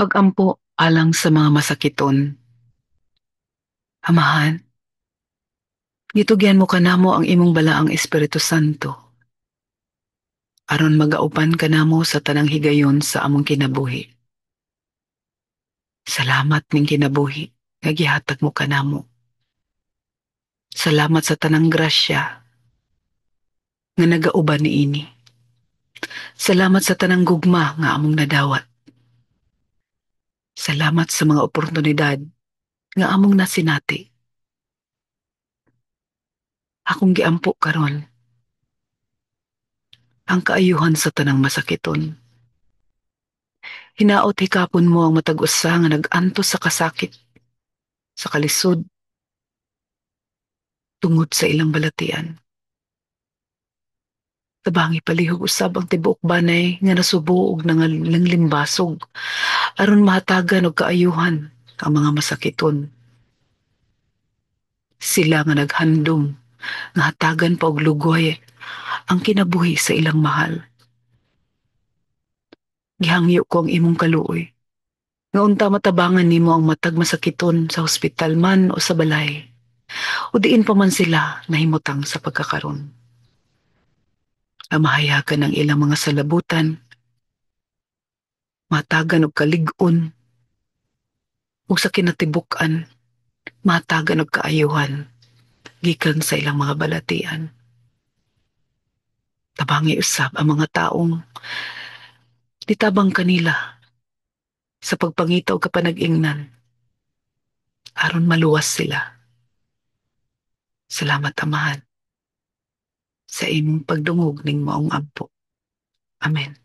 Pag-ampo alang sa mga masakiton. Amahan, gitugyan mo kanamo ang imong balaang Espiritu Santo aron magauban kanamo sa tanang higayon sa among kinabuhi. Salamat ning kinabuhi nga gihatag mo kanamo. Salamat sa tanang grasya nga nagauban niini. Salamat sa tanang gugma nga among nadawat. Salamat sa mga oportunidad nga among nasinati. Akong giampo karon ang kaayuhan sa tanang masakiton. Hinaot hikapon mo ang matag usa nga nag-antos sa kasakit, sa kalisod, tungod sa ilang balatian. Tabangi palihog usab ang tibuok banay nga nasubo og nanglimbasog aron mahatagan og kaayuhan ang mga masakiton. Sila nga naghandom nga hatagan pa og lugoy ang kinabuhi sa ilang mahal. Gihangyo ko ang imong kaluoy nga unta matabangan nimo ang matag masakiton sa ospital man o sa balay, o diin pa man sila nahimutang sa pagkakaron. Ang mahayagan ang ilang mga salabutan, matagan og kalig-on, ug sa kinatibuk-an, matagan og kaayuhan gikan sa ilang mga balatian. Tabangi usab ang mga taong nitabang kanila sa pagpangita og kapanag-ingnan aron maluwas sila. Salamat, Amahan, sa imong pagdungog ning maong ampo. Amen.